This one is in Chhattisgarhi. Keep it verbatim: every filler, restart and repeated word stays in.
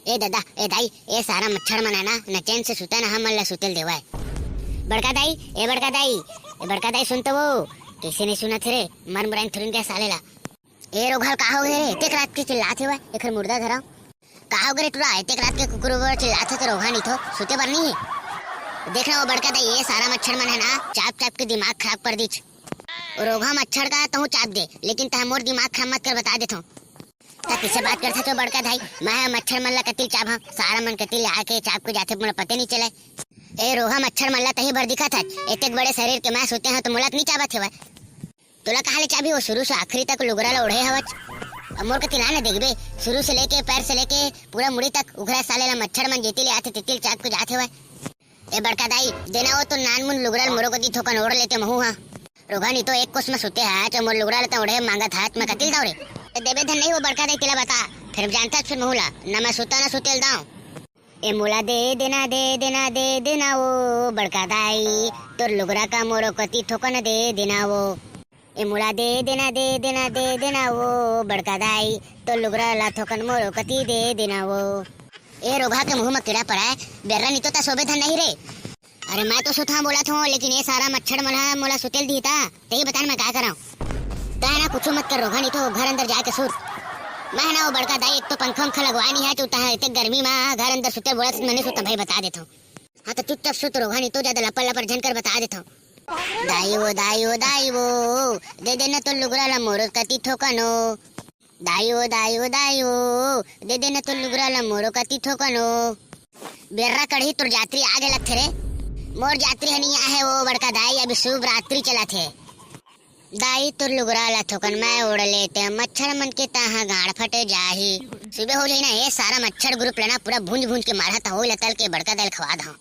ए ददा, ए दाई, ए सारा मच्छर मन हे ना, न चैन से सुते, न हमन ला सुतेल देवय। बड़का दाई, ए बड़का दाई, ए बड़का दाई, सुन तो वो। कैसे नहीं सुनत हे रे? मर मुराइन थुरिन के साले ला। ए रोघा ल का हो गे रे? एतेक रात के चिल्लात हेवय, एखर मुर्दा धराव। का हो गे रे टुरा? एतेक रात के कुकुर बर चिल्लात हे तो रोघा नहीं तो सुते बर नहीं हे। देख ना वो बड़का दाई, ए सारा मच्छर मन हे ना, चाप चाप के दिमाग खराब कर दीच। रोघा मच्छर का तहूँ चाप दे, लेकिन तह मोर दिमाग खराब मत कर, बता देथव। त किसे बात करथस ओ बड़का दाई? मैं ह मच्छर मन ला कतिल चाबहूँ, सारा मन कतिल आके चाब के जाथे, मोला पते नहीं चले। ए रोहा मच्छर मन ला तही भर दिखत हच, एतेक बड़े शरीर के मैं सुते हूँ तो मोला त नहीं चाबत हेवय। तोला कहाँ ले चाबही, वो शुरू से आखिरी तक लुगरा ला ओढ़े हवच। अब मोर कतिल आ न देखबे, शुरू से लेके पैर से लेके पूरा मुड़ी तक उघरा साले ला मच्छर मन जेती ले आथे तेती ले चाब के जात हेवय। ए बड़का दाई, देना वो तो नानमुन लुगरा ल मोरो कति थोकन ओढ़ लेते महू हा। रोघा नहीं तो एक कोस में सुते हा, तो मोर लुगरा ल तो ओढ़े मांगत हा, मैं कतिल दाव रे? ए देबे धन नहीं वो बड़का दाई, तेला बता, फिर जानता फिर महू ला, ना मैं सुता ना सुतेल दाव। ए मोला दे देना, दे देना, दे देना वो बड़का दाई, तोर लुगरा का मोरो कति थोकन दे देना वो। ए मोला दे देना, दे देना, दे देना वो बड़का दाई, तोर लुगरा ला थोकन मोरो कति दे देना वो। ए रोघा के मुंह म कीड़ा पड़ाय, बेर्रा नितो त सोबे धन नहीं रे। अरे मैं तो सुतहा बोलत हूँ, लेकिन ये सारा मच्छर मन ह मोला सुतेल दी त, तेही बता न मैं का करव। तै ना कुछ मत कर रोघा, नहीं तो घर अंदर जाके सुत। मैं ना वो बड़का दाई, एक तो पंखा उंखा लगवा नहीं है, तू तह इतने गर्मी में घर अंदर सुतेल बोलत, मैं नहीं सुतहूँ भाई, बता देता हूँ। हाँ तो चुपचाप सुत रोघा, नहीं तो ज्यादा लपर लपर झन कर, बता देता हूँ। दाई वो, दाई वो, दाई वो, दे देना तो लुगरा ला मोरो कति थोकनो। दाई वो, दाई वो, दाई वो, दे देना तो लुगरा ला मोरो कति थोकनो। बेर्रा कढ़ी तोर जात्री आगे लगथे रे। मोर जात्री हनी आहे वो बड़का दाई, अभी शुभ रात्रि चलत हे। दाई तोर लुगरा ला थोकन मैं ओढ़ लेते, मच्छर मन के तहाँ गाड़ फटे जाही। सुबह हो जाही ना, ये सारा मच्छर ग्रुप ला ना पूरा भूंज भूंज के मारहा त होई ला तल के बड़का दाई ल खवा दहूँ।